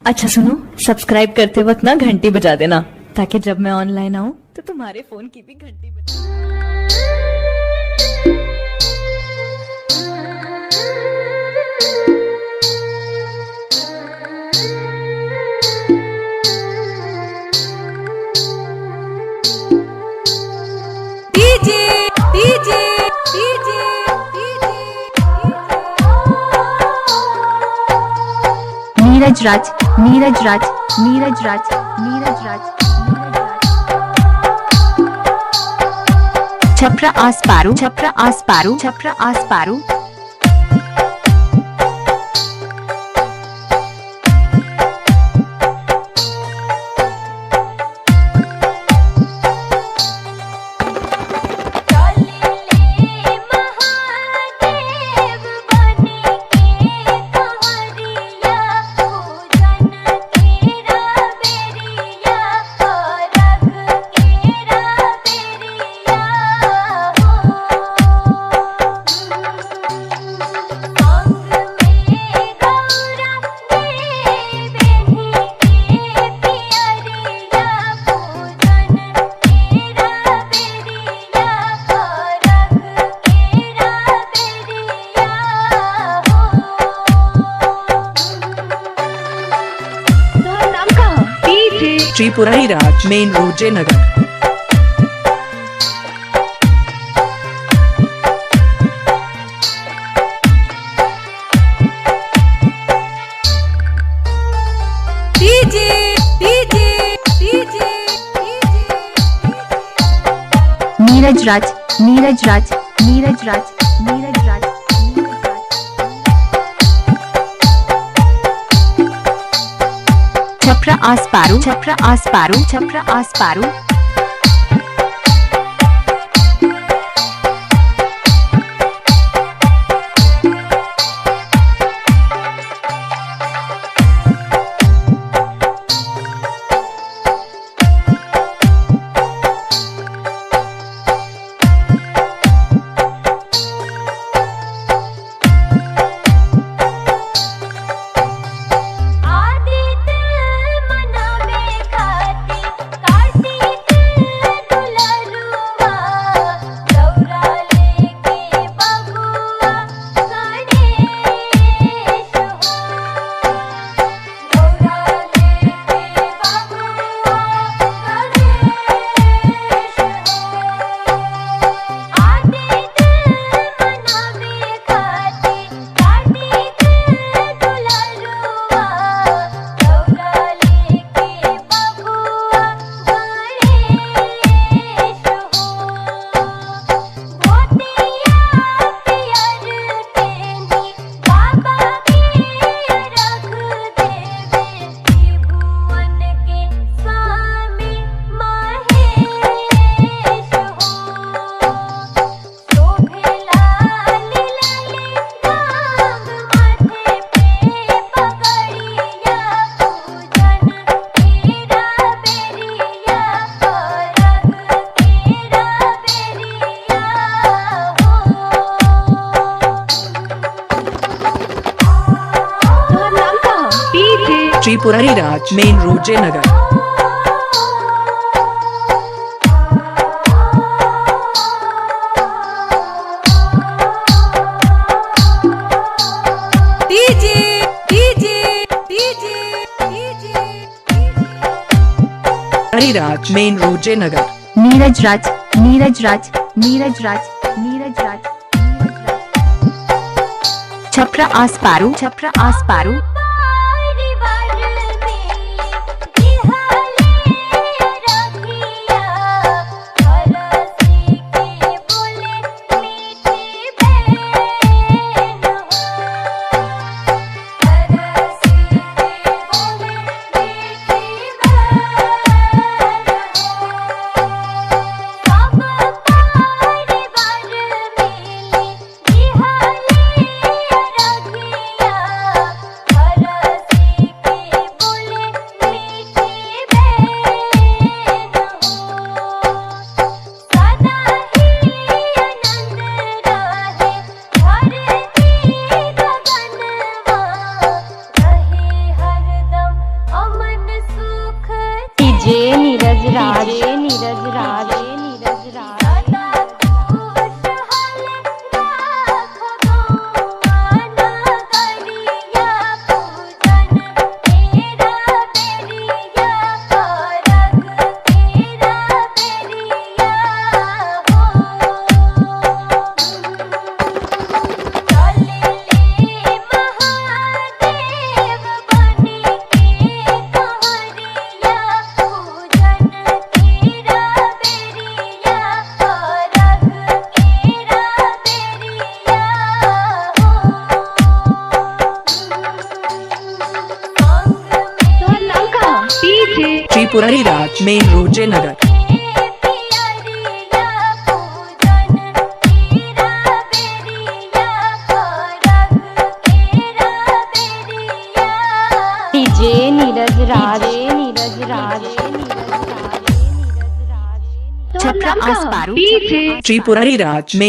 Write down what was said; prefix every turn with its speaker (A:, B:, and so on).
A: अच्छा सुनो, सब्सक्राइब करते वक्त ना घंटी बजा देना, ताकि जब मैं ऑनलाइन आऊँ तो तुम्हारे फोन की भी घंटी बजे।
B: DJ DJ DJ DJ
C: Neeraj Raj, Neeraj Raj, Neeraj Raj, Neeraj Raj, Neeraj Raj. Chhapra आसपारू, Chhapra आसपारू, Chhapra आसपारू।
D: Mahadev बने के कहरिया, पूजन केरा बेरिया, अरघ केरा बेरिया हो। संग में गौरा देवी के पियरिया, पूजन केरा बेरिया, अरघ केरा बेरिया हो।
A: तुम्हारा नाम का?
B: DJ
E: Tripurari Raj, main road, Jaynagar.
B: DJ DJ DJ
C: Neeraj Raj, Neeraj Raj, Neeraj Raj, Neeraj Raj, Neeraj Raj. Chhapra आसपारू, Chhapra आसपारू, Chhapra आसपारू।
D: Aditya मनावे खाती कार्तिक दुलरुआ, गौरा लेके बबुआ गणेश हो। गौरा लेके बबुआ गणेश हो। आदित्य मनावे खाती कार्तिक दुलरुआ, गौरा लेके बबुआ गणेश हो। गोतिया पियर पेनी बाबा के रख देवे, त्रिभुवन के स्वामी महेश हो। शोभे लाल लाल रंग माथे पे पगड़िया, पूजन केरा बेरिया, अरघ केरा बेरिया हो।
A: तुम्हारा नाम का?
B: DJ
E: Tripurari Raj, main road, Jaynagar.
B: DJ DJ DJ DJ
E: Tripurari Raj, main road, Jaynagar.
C: Neeraj Raj, Neeraj Raj, Neeraj Raj, Neeraj Raj, Neeraj Raj. Chhapra आसपारू, Chhapra आसपारू।
D: परिवार में दिहले रखिया, हरसी के बोले मीठी बैन हो। हरसी के बोले मीठी बैन हो। सब परिवार मिली दिहले रखिया, हरसी
C: DJ Neeraj Raj, Neeraj Raj, Neeraj Raj.
D: सदा खुशहाल राख गौआ नगरिया पूजन तेरा बेरिया करग तेरा बेरिया हो। चले ले महादेव बन के कहरिया पूजन तेरा बेरिया करग तेरा बेरिया हो। संग
C: तोहर नाम का
E: Tripurari Raj main road Jaynagar.
D: पियरिया पूजन तेरा बेरिया करग तेरा बेरिया।
C: DJ Neeraj Raj, Neeraj Raj, Neeraj Raj. Chhapra आस पारू
E: त्रिपुरारी राज मेन